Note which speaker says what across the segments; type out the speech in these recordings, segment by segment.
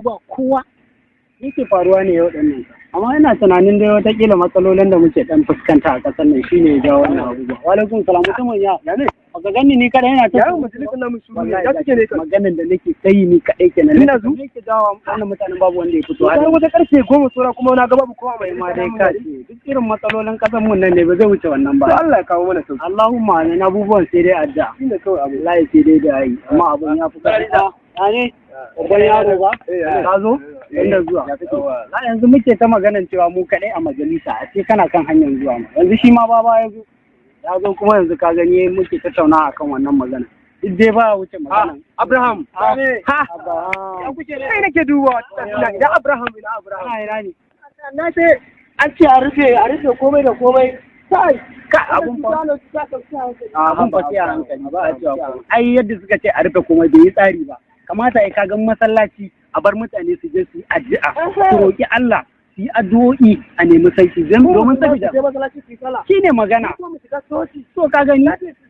Speaker 1: ba kowa.
Speaker 2: Yake faruwa ne yau ɗin nan? Amma ina tunanin dai watakila matsalolin da muke dan fuskanta a ƙasar nan shine ya jawo wannan abubuwa. Wa alaikum salam, mutumin ya.
Speaker 3: Ya ne?
Speaker 2: Baka gani ni kada yana ta
Speaker 3: Ya majalisar namu su ne. Ya suke ne kan?
Speaker 2: Maganin da nake tayi ni kadai kenan.
Speaker 3: Ina zu?
Speaker 2: Me yake jawo wannan mutanen babu wanda ya fito har
Speaker 3: Har wata karfe 10 saura kuma na ga babu kowa mai
Speaker 2: ma dai ka ce duk irin matsalolin ƙasar mun nan ne, ba zai wuce wannan
Speaker 3: To
Speaker 2: ba.
Speaker 3: Allah ya kawo mana sauki.
Speaker 2: Allahumma amin, abubuwan sai dai addu'a.
Speaker 3: Shine kawai abu.
Speaker 2: Wallahi sai dai da yi, amma abun ya fi ƙarfi. Ya ne? Babban yaro ba? Ka zo? Inda zuwa. Na yanzu muke ta maganan cewa mu kaɗai a majalisa, a ce kana kan hanyar zuwa ma. Yanzu shi ma baba ya zo. Ya zo kuma yanzu ka gani muke tattauna akan wannan magana. Duk dai ba wuce maganan.
Speaker 3: Abraham.
Speaker 2: Ha.
Speaker 3: Ha. Kai nake dubawa. Ina Abraham, ina Abraham.
Speaker 2: Ana ina ne?
Speaker 3: Na ce an ce a rufe komai da komai. Kai
Speaker 2: Ka abun fa. Abun fa sai a hankali, ba a cewa komai. Ai yadda suka ce a rufe komai bai yi tsari ba. Kamata ai ka gan masallaci a bar mutane su je su yi addu'a, su roƙi Allah, su yi addu'o'i a nemi sarki domin saboda shi ne magana. So ka gani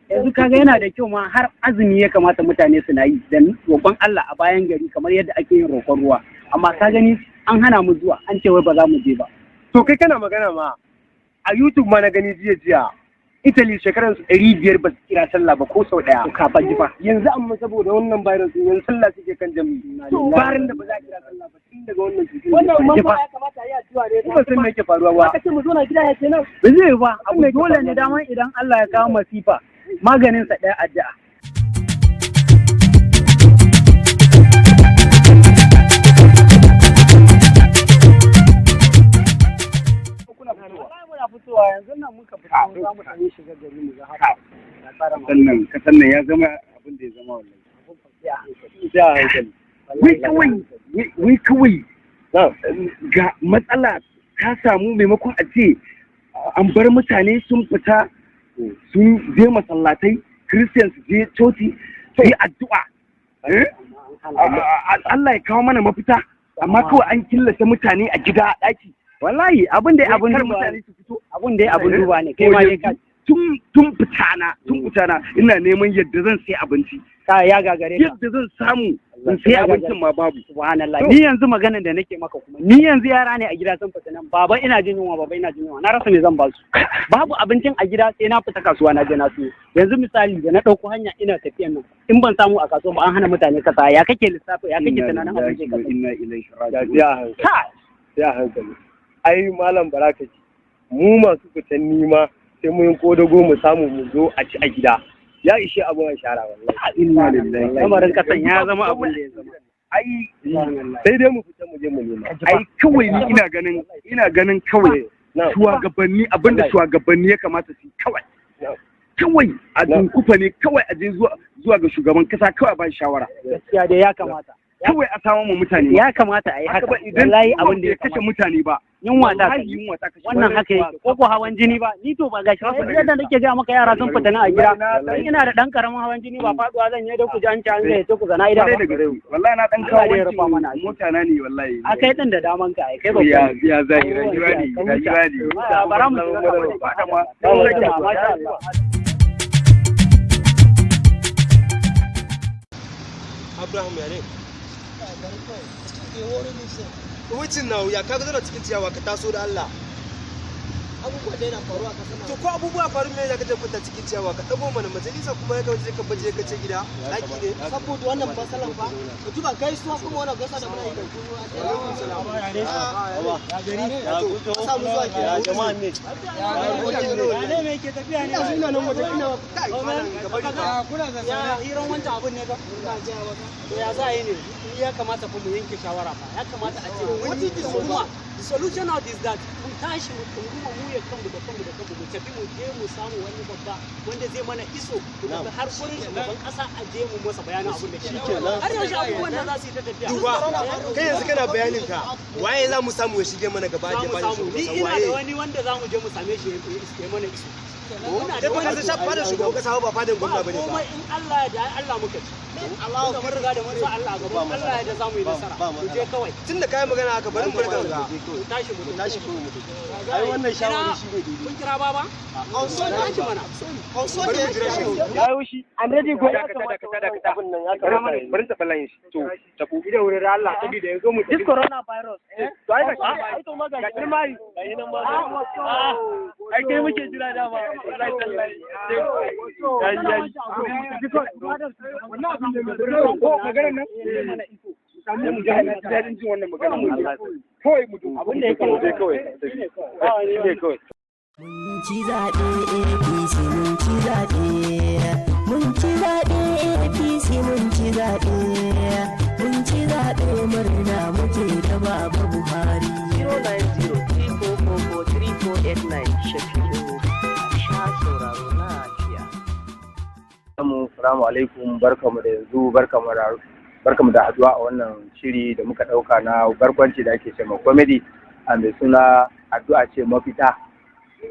Speaker 2: yanzu ka ga yana da kyau ma har azumi ya kamata mutane suna yi da roƙon Allah a bayan gari kamar yadda ake yin roƙon ruwa. Amma ka gani an hana mu zuwa, an ce wai ba za mu je ba.
Speaker 3: To kai kana magana ma a YouTube ma na gani jiya jiya. Italy shekaran su 500 ba su kira sallah ba ko sau ɗaya.
Speaker 2: To ka fa ji fa.
Speaker 3: Yanzu amma saboda wannan virus ɗin, yanzu sallah suke kan jami'i. Barin da ba za a kira sallah ba tun daga wannan cutar.
Speaker 2: Wannan
Speaker 3: Ji fa.
Speaker 1: ya kamata a yi addu'a ne.
Speaker 3: Ba san me yake faruwa ba.
Speaker 1: Aka ce mu zo na gida ya ce nan.
Speaker 2: Ba zai yi ba, abu dole ne daman idan Allah ya kawo masifa maganin sa ɗaya addu'a. Muna fitowa yanzu nan muka fito za mu ɗan yi shiga gari mu ga haka. Ya tsara ma.
Speaker 4: Sannan kasan nan ya zama abin da ya zama wallahi.
Speaker 2: Sai a hankali.
Speaker 4: Sai a hankali. Wai kawai wai kawai ga matsala ta samu, maimakon a ce an bar mutane sun fita sun je masallatai, Christian su je coci su yi addu'a. Eh? Allah ya kawo mana mafita, amma kawai an killace mutane a gida a ɗaki.
Speaker 2: Wallahi abin da abin
Speaker 4: Kar
Speaker 2: duba
Speaker 4: mutane su fito.
Speaker 2: Abin da abin duba ne kai ma dai ka
Speaker 4: Tun fitana ina neman yadda zan sai abinci.
Speaker 2: Ka ya gagare ka.
Speaker 4: Yadda zan samu in sai abincin ma babu.
Speaker 2: Subhanallah, ni yanzu maganan da nake maka kuma ni yanzu yara ne a gida sun fita nan, baba ina jin yunwa, baba ina jin yunwa, na rasa me zan ba su. Babu abincin a gida, sai na fita kasuwa na je na siyo. Yanzu misali da na ɗauko hanya ina tafiyan nan, in ban samu a kasuwa ba, an hana mutane kasa, ya kake lissafi, ya kake tunanin abin zai kasance?
Speaker 4: Inna ilaihi raji'un.
Speaker 3: Ya hankali.
Speaker 2: Ka
Speaker 3: Sai a hankali. Ai malam baraka ji. Mu masu fitan nima sai mun yi kodago mu samu mu zo a ci a gida. Ya ishe abun a shara wallahi.
Speaker 4: Inna lillahi.
Speaker 2: Lamarin kasan ya zama abin da ya zama.
Speaker 4: Ai
Speaker 3: Sai dai mu fita mu je mu nema.
Speaker 4: Ai kawai ni ina ganin kawai
Speaker 3: Na.
Speaker 4: shugabanni, abinda
Speaker 3: Wallahi.
Speaker 4: shugabanni ya kamata su yi kawai
Speaker 3: Na.
Speaker 4: kawai a
Speaker 3: Na.
Speaker 4: dunkufa ne kawai a je zuwa ga shugaban kasa kawai a ba shi shawara.
Speaker 2: Gaskiya dai ya kamata.
Speaker 4: Kawai a samu mu mutane.
Speaker 2: Ya kamata a yi haka.
Speaker 4: Haka ba idan
Speaker 2: Wallahi abin da
Speaker 4: ya
Speaker 2: ya
Speaker 4: kashe
Speaker 2: kamata.
Speaker 4: mutane ba.
Speaker 2: Yunwa ta
Speaker 4: Wallahi
Speaker 2: kashe.
Speaker 4: yunwa ta kashe.
Speaker 2: Wannan haka yake ko ko hawan jini ba, ni to ba gashi ba, yadda nake ga maka yara sun fita nan a gida, dan ina da dan karamin hawan jini ba faduwa zan yi da ku ji an ci an zai ku zana ida
Speaker 4: Kwarai
Speaker 2: ba.
Speaker 4: da gaske. Wallahi na dan
Speaker 2: Allah
Speaker 4: kawo
Speaker 2: dai ya rufa mana
Speaker 4: wankin
Speaker 2: asiri.
Speaker 4: mota na ne wallahi.
Speaker 2: A kai din da daman ka ai kai ba.
Speaker 4: Ya ya zai rayuwa ne, rayuwa ne.
Speaker 2: Bara mu shiga kawai.
Speaker 4: Ba da ma.
Speaker 2: Masha Allah.
Speaker 3: Abraham, ya ne? Wucin na wuya, ka zauna cikin ciyawa, ka taso da Allah.
Speaker 1: Abubuwa da yana faruwa ka sama.
Speaker 3: To ko abubuwa faru, me zaka je kwanta cikin ciyawa? Ka dago mana majalisa kuma ya kawo ka baje ka ce gida daki ne.
Speaker 1: Saboda wannan matsalan fa, ka duba gaisuwa kuma wannan gaisuwa da muna yi da kunu a
Speaker 3: Alaikum salam. Ya gari ya to samu zuwa ke ya jama'a ne.
Speaker 1: Ne me ke tafiya ne?
Speaker 3: Ina suna nan wajen ina kai malam ka bari ka.
Speaker 1: Ya hiran wancan abun ne ba? To ya za a yi ne? Ni ya kamata fa mu yanke shawara fa. Ya kamata a ce
Speaker 3: What is the
Speaker 1: kuma the solution out is that mu tashi mu tunguma mu ya kanmu da kanmu da kanmu, mu tafi mu je mu samu wani babba wanda zai mana iso, mu tafi har gurin shugaban kasa a je mu masa bayanin abun da ke. Har yaushe abubuwan nan za su yi ta tafiya?
Speaker 3: Duba kai yanzu kana bayanin ka, waye za mu samu ya shige mana gaba
Speaker 1: Za
Speaker 3: je
Speaker 1: mu
Speaker 3: ba
Speaker 1: samu, ni
Speaker 3: shi
Speaker 1: ina da
Speaker 3: waye?
Speaker 1: wani wanda za mu je mu same shi ya mana iso. Muna da
Speaker 5: Kai fa ka san fadar shugaban kasa ba fadar gwamna bane ba.
Speaker 1: Komai in Allah ya da Allah muka ci. Tunda mun riga da mun sa Allah a gaba, Allah ya da za mu yi nasara. Mu je kawai.
Speaker 5: Tun da kayan magana haka, bari mu barka ga.
Speaker 1: Mu tashi mu
Speaker 5: Tashi kawai mu tafi. Ai wannan shawari shi ne daidai.
Speaker 1: Kun kira baba?
Speaker 5: On Sunday.
Speaker 1: Tashi mana.
Speaker 5: On Sunday. Bari mu jira shi.
Speaker 3: Yayo shi.
Speaker 2: I'm ready go.
Speaker 3: Dakata, dakata, dakata. Bari taɓa layin shi. To, taɓo.
Speaker 2: Ida wuri da Allah saboda yanzu mu This coronavirus eh.
Speaker 3: To ai ga shi. Ga shi ma yi. Ai kai muke jira dama. Wallahi tallahi. Yayi yayi. Ko maganar nan? Mu ji daɗin jin wannan magana mu je. Kawai mu je.
Speaker 2: Abin da ya
Speaker 3: Mu je kawai. Shi ne kawai.
Speaker 6: Mun ci zaɓe APC, mun ci zaɓe. Mun ci zaɓe APC, mun ci zaɓe. Mun ci zaɓe, murna muke da Baba Buhari.
Speaker 7: 09034443489, Shafi'u sha sauraro lafiya.
Speaker 3: Assalamu alaikum, barkamu da yanzu, barkamu da haduwa a wannan shiri da muka dauka na barkwanci da ake cewa comedy a mai suna "Addu'a ce mafita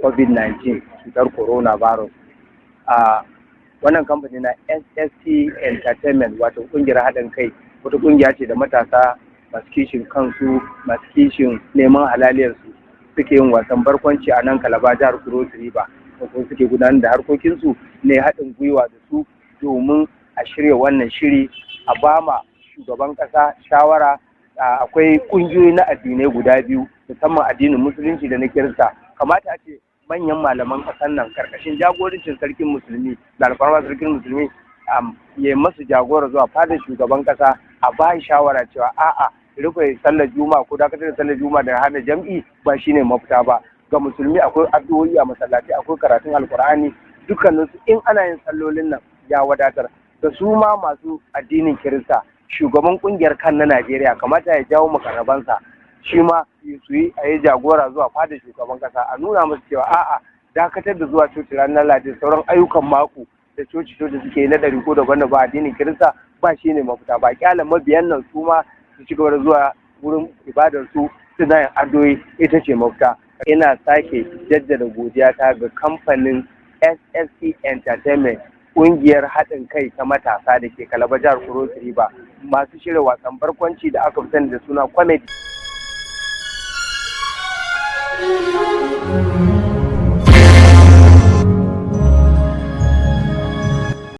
Speaker 3: COVID-19, cutar coronavirus". A wannan kamfani na SST Entertainment, wato kungiyar haɗin kai, wata kungiya ce da matasa masu kishin kansu, masu kishin neman halaliyarsu suke yin wasan barkwanci a nan Kalaba, jihar Cross River, ko suke gudanar da harkokinsu ne, haɗin gwiwa da su domin a shirya wannan shiri a bama shugaban ƙasa shawara. Akwai ƙungiyoyi na addinai guda biyu, musamman addinin Musulunci da na Kirista. Kamata a ce manyan malaman ƙasar nan, karkashin jagorancin sarkin Musulmi da alfarma sarkin Musulmi, ya yi masu jagora zuwa fadar shugaban ƙasa a ba shawara cewa a'a, rufe sallar Juma'a ko dakatar da sallar Juma'a da hana jam'i ba shine mafita ba. Ga Musulmi akwai addu'o'i a masallaci, akwai karatun Alkur'ani, dukkaninsu in ana yin sallolin nan ya wadatar. Da su ma masu addinin Kirista, shugaban kungiyar kan na Najeriya kamata ya jawo makarabansa, shi ma su yi a yi jagora zuwa fadar shugaban kasa a nuna musu cewa a'a, dakatar da zuwa coci ranar Lahadi, sauran ayyukan mako da coci coci suke yi na ɗari ko daban da ba addinin Kirista ba shine mafita ba. Kyala mabiyan nan su ma su ci gaba da zuwa wurin ibadar su, suna yin addu'o'i, ita ce mafita. Ina sake jaddada godiya ta ga kamfanin SSC Entertainment, ƙungiyar haɗin kai ta matasa da ke Kalaba, jihar Cross River, masu shirya wasan barkwanci da aka fi sani da suna comedy.